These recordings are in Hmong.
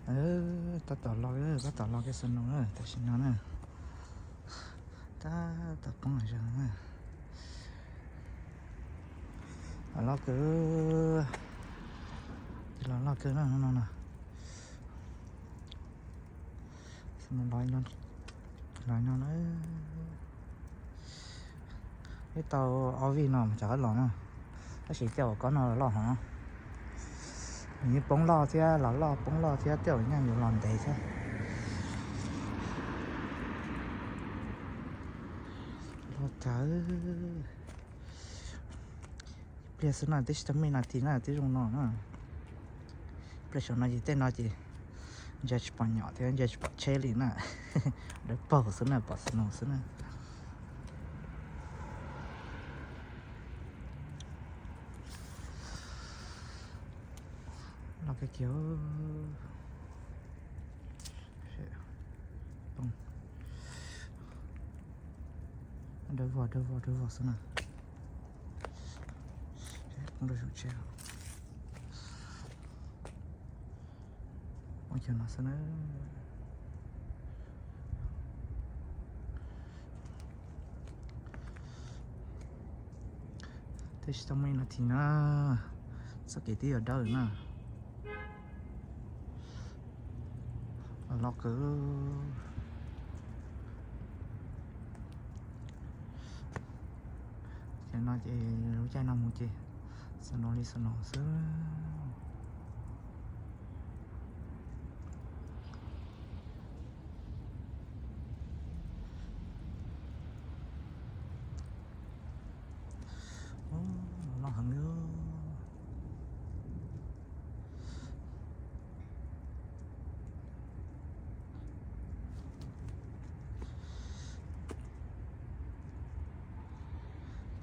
Tab tom los, tab tom los kiag snow na, tam sim no na. Tab tom poob los zog na. Los loj kawg, los loj kawg na no na. Los no na, ib tau ob vij no mas rov qab los na. Tab sis tej uas kob no los loj heev, nws yeej poob loj thiab los loj poob loj thiab tej uas nyaj yuav los ntev thiab. Loj tag. Pliag xwb na, twb tsis tau muaj ib nas this na twb zoo no na. Pliag saum no ces tej no ces ntsia tsis pom nyom thiab ntsia tsis pom tsheb li na. Dawb paug xwb na, pom snow xwb na. Los kawg kiag. Dawb vog dawb vog dawb vog xwb na. Poob rau saum tsheb. Ua cov no xwb na. Twb tsis tau muaj ib nas this na, txoj kev twb yuav dawb na. Los loj kawg. Ces no ces lub caij no mus ces snow li snow xwb. Los loj heev li.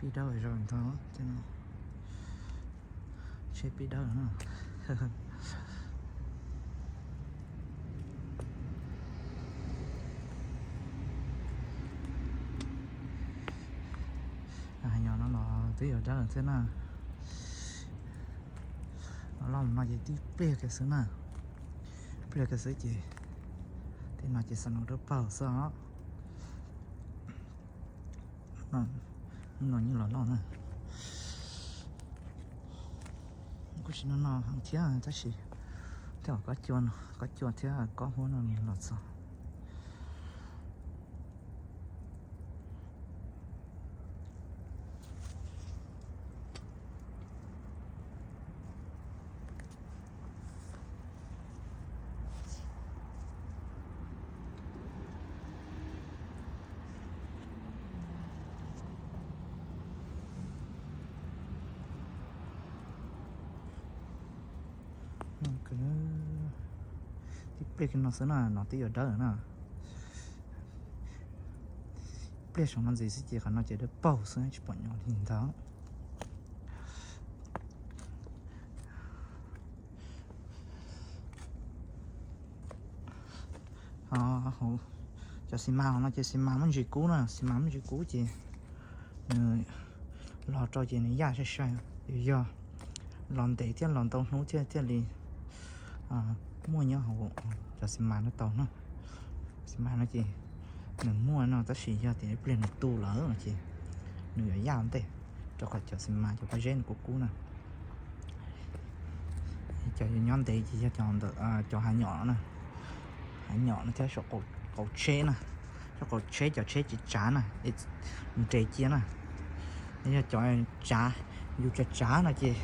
Pib dawb zog ntag, tsheb pib dawb na. Nyob no los twb yuav dawb thiab na. Los loj mus no ces twb pliag kiag xwb na. Pliag kiag xwb ces tej no ces snow dawb paug xwb os. No yeej los loj na. Kuj tsis no no heev thiab tab sis tej zaum kob cua no, kob cua thiab kob huab no los txog. Tib pliag kiag no xwb na, no twb yuav dawb na. Pliag saum no ntxiv xwb ces qhov no ces dawb paug xwb tsis pom nyom li ntag. Cov xi mas no ces xi mas muaj ntsis kub na, xi mas muaj ntsis kub ces nws los rau ces nws yaj sai sai. Yog los ntev thiab los ntau hnub thiaj thiaj li muaj nyob hauv cov xi mas no tau na. Xi mas no ces nws muaj no tab sis yog tias ib pliag nws tu lawm no ces nws yuav yaj ntej, rau qhov cov xi mas cov pob zeb nws kub kub na. Cov nyob ntev ces yog cov ntawm cov hav nyom na, hav nyom no thiab saum qaum tsheb na, saum qaum tsheb cov tsheb tseem tsav na, nres cia na. Yog cov tsav, yus tsav tsav no ces,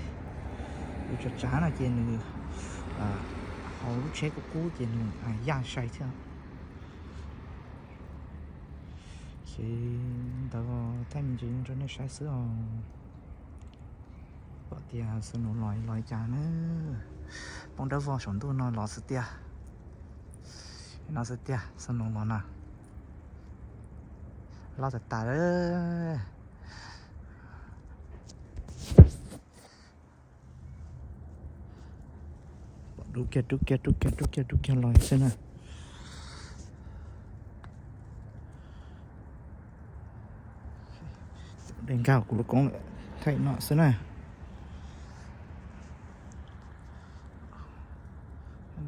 yus tsav tsav no ces nws hauv lub tsheb kub kub ces nws yaj sai thiab. Ces ntawd thaij me ntsis rau nej saib xwb os. Pom tias snow los los li cas na. Poob dawb vog saum ntuj no los xwb tiag. No xwb tiag, snow los na. Loj tas tas lawm. Dub kiag dub kiag dub kiag dub kiag dub kiag los xwb na. De nkag kuv lub koob lawm, thaij no xwb na.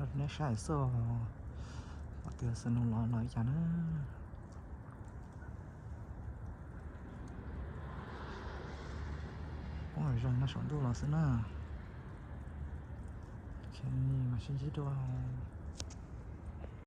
Neb saib xwb, pom tias snow los no ib cas na. Poob zog no saum ntuj los xwb na. Ces mam sib ntsib dua.